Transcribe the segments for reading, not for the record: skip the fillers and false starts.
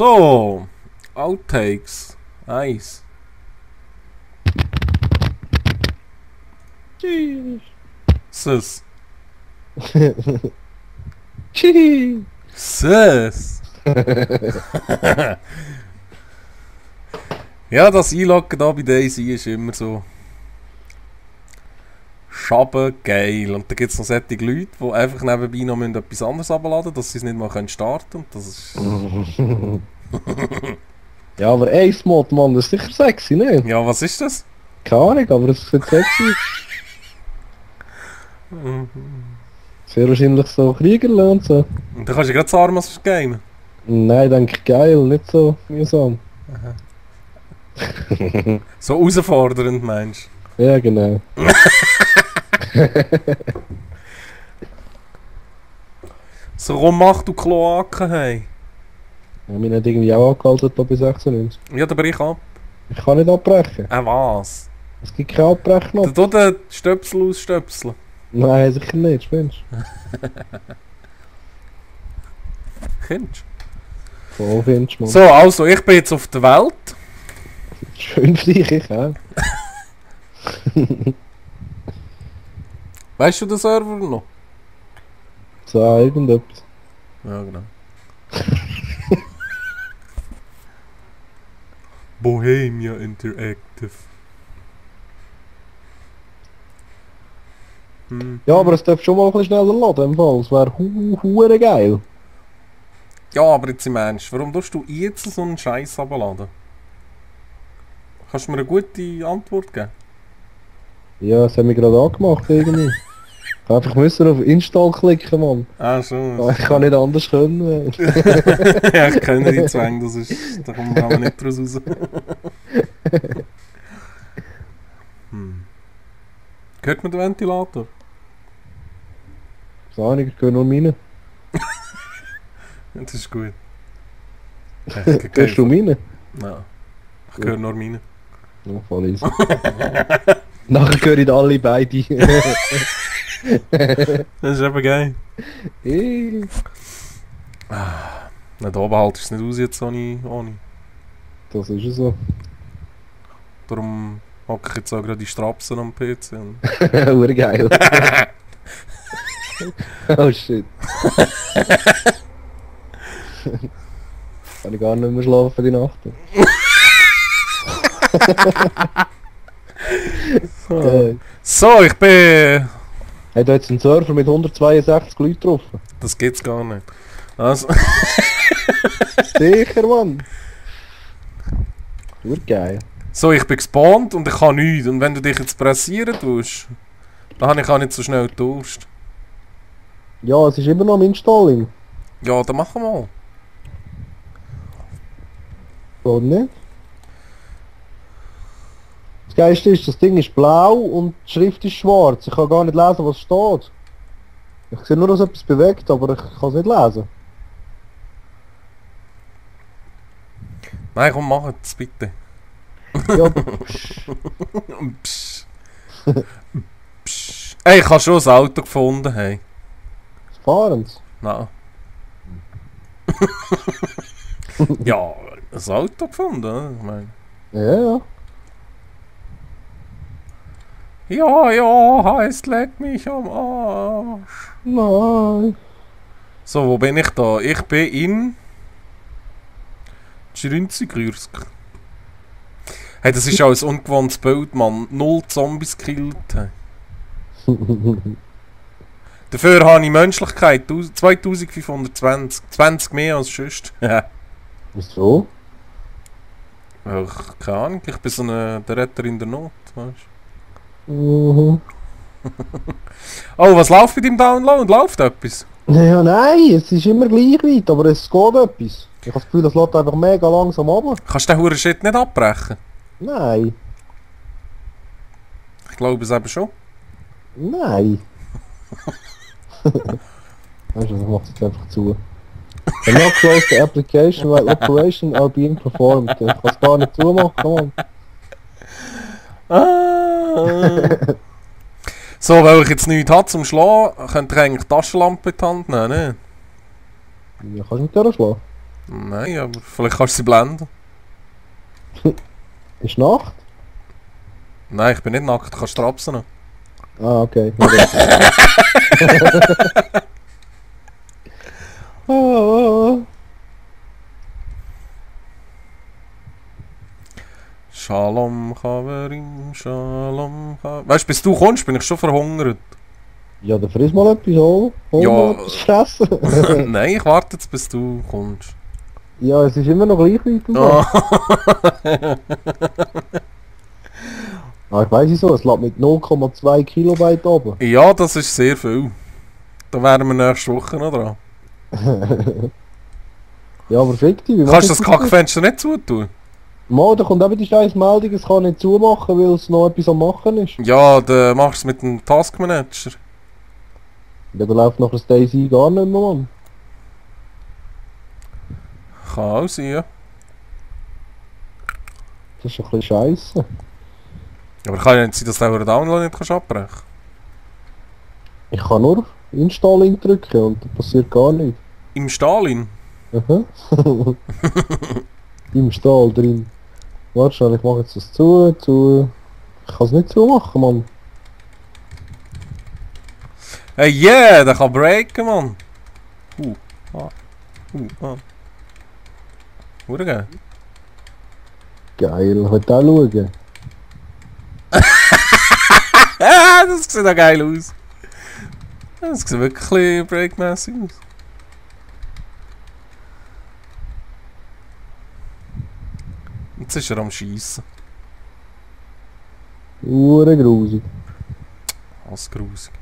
So, Outtakes. Eins. Tschüss. Sus. Tschüss. Sus. Ja, das Einloggen da bei Daisy ist immer so schaben geil. Und da gibt es noch solche Leute, die einfach nebenbei noch etwas anderes abladen müssen, dass sie es nicht mal starten können. Und das ist... Ja, aber Ace-Mod, Mann, das ist sicher sexy, ne? Ja, was ist das? Keine Ahnung, aber es sieht sexy aus. Sehr wahrscheinlich so Kriegerle und so. Und dann kannst du gerade das Armas gamen. Nein, denke ich geil, nicht so mühsam. So herausfordernd, meinst du? Ja, genau. So rum mach du Kloaken, hey. Ja, mich hat irgendwie auch angehalten da bis 96. Ja, da brich ab. Ich kann nicht abbrechen. Was? Es gibt keinen Abbrechen. Du den Stöpsel ausstöpseln. Nein, sicher nicht, spinnst Kennst du? Voll findest du, Mann. So, also, ich bin jetzt auf der Welt. Schön für dich, ich auch. Weißt du den Server noch? So, irgendetwas. Ja, genau. Bohemia Interactive. Ja, aber es darf schon mal ein bisschen schneller laden im Fall. Es wäre hure geil. Ja, aber jetzt im Ernst, warum tust du jetzt so einen Scheiß abladen? Kannst du mir eine gute Antwort geben? Ja, das haben wir gerade angemacht irgendwie. Ich einfach müssen auf Install klicken, Mann. Ah, schon. Ja, ich kann nicht anders können. Ja, ich kenne die Zwänge, das ist... Da kommt man aber nicht draus raus. Hört man den Ventilator? Das Ahnung, ich gehöre nur meine. Das ist gut. Gehörst du meine? Nein. Ich gehöre nur meine. Ja, voll easy. Nachher gehören alle beide. Das ist eben geil. Hey. Na, da oben haltest du es nicht aus jetzt ohne. Das ist ja so. Darum hocke ich jetzt auch gerade die Strapsen am PC. Urgeil. Oh shit. Kann ich gar nicht mehr schlafen die Nacht. So, ich bin... Hey, du hast einen Surfer mit 162 Leuten getroffen. Das geht's gar nicht. Also... Sicher, Mann. Urgeil. So, ich bin gespawnt und ich kann nichts. Und wenn du dich jetzt pressieren tust, dann habe ich auch nicht so schnell Durst. Ja, es ist immer noch am Installing. Ja, dann machen wir mal. Oder nicht? Das Geilste ist, das Ding ist blau und die Schrift ist schwarz. Ich kann gar nicht lesen, was steht. Ich sehe nur, dass etwas bewegt, aber ich kann es nicht lesen. Nein, komm, mach es bitte. Ja, Psch. Psch. Ey, ich habe schon ein Auto gefunden, hey. das Fahrens. Nein. Ja, ein Auto gefunden, ich meine. Ja, ja. Ja, heißt leck mich am Arsch. Nein. So, wo bin ich da? Ich bin in... Tschrinzigürsk. Hey, das ist auch ein ungewohntes Bild, Mann. 0 Zombies gekillt. Hey. Dafür habe ich Menschlichkeit 2520. 20 mehr als sonst. Wieso? Ach, keine Ahnung, ich bin so der Retter in der Not, weißt Mhm. Oh, was läuft bei deinem Download? Läuft etwas? Ja, nein, es ist immer gleich weit, aber es geht etwas. Ich habe das Gefühl, das lädt einfach mega langsam runter. Kannst du den huren Shit nicht abbrechen? Nein. Ich glaube es eben schon. Nein. Weißt du, ich mach es jetzt einfach zu. The not close the application while operation are being performed. Ich kann es gar nicht zumachen, Mann. So, weil ich jetzt nichts habe zum Schlagen, könnte ich eigentlich die Taschenlampe in die Hand nehmen, ne? Ja, kannst du mit der schlagen? Nein, aber vielleicht kannst du sie blenden. Ist Nacht? Nein, ich bin nicht nackt, du kannst trapsen. Ah, okay. Ah. Shalom Chaverim, Shalom Chaverim. Weißt du, bis du kommst, bin ich schon verhungert. Ja, dann friss mal etwas, hol Ja. mal etwas fressen. Nein, ich warte jetzt, bis du kommst. Ja, es ist immer noch gleich weit du Oh. Ah, ich weiss nicht so, es lädt mit 0,2 Kilobyte oben. Ja, das ist sehr viel. Da wären wir nächste Woche noch dran. Ja, aber schick dich, wie Kannst du machst das Kackfenster nicht zutun? Mal, da kommt eben die scheiß Meldung, es kann nicht zumachen, weil es noch etwas am Machen ist. Ja, dann machst du es mit dem Taskmanager. Ja, da läuft noch das Daisy gar nicht mehr, Mann. Kann auch sein, ja. Das ist ein bisschen scheiße. Aber kann ja nicht sein, dass du den Download nicht abbrechen kannst. Ich kann nur Installing drücken und da passiert gar nichts. Im Stalin? Aha. Im Stahl drin. Warte schnell, ich mache jetzt das zu. Ich kann es nicht zumachen, Mann. Hey, yeah, der kann breaken, Mann. Hure geil. Geil, heute auch schauen. Das sieht auch geil aus. Das sieht wirklich ein bisschen breakmässig aus. Jetzt ist er am Schiessen. Ure grusig. Was grusig.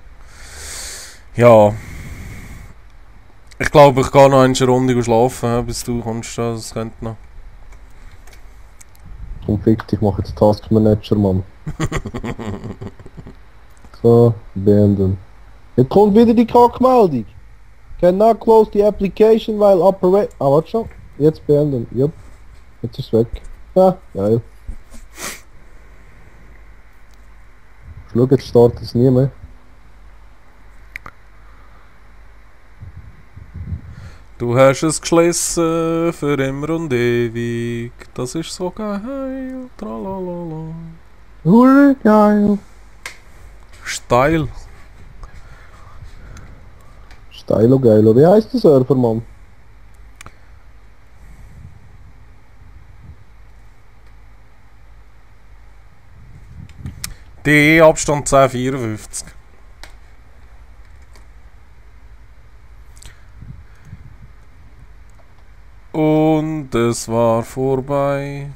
Ja. Ich glaube, ich gehe noch eine Runde schlafen, bis du kommst. Das könnte noch. Komm fick dich, ich mache jetzt Task Manager, Mann. So, beenden. Jetzt kommt wieder die Kackmeldung. Can now close the application while operate... Ah, warte schon. Jetzt beenden. Jupp. Jetzt ist es weg. Ja, geil. Schau, jetzt startet es nie mehr. Du hast es geschlossen für immer und ewig. Das ist so geil. Tralalala. Hure geil. Steil. Stylo geilo. Wie heißt der Server, Mann? DE Abstand 1054. Und es war vorbei.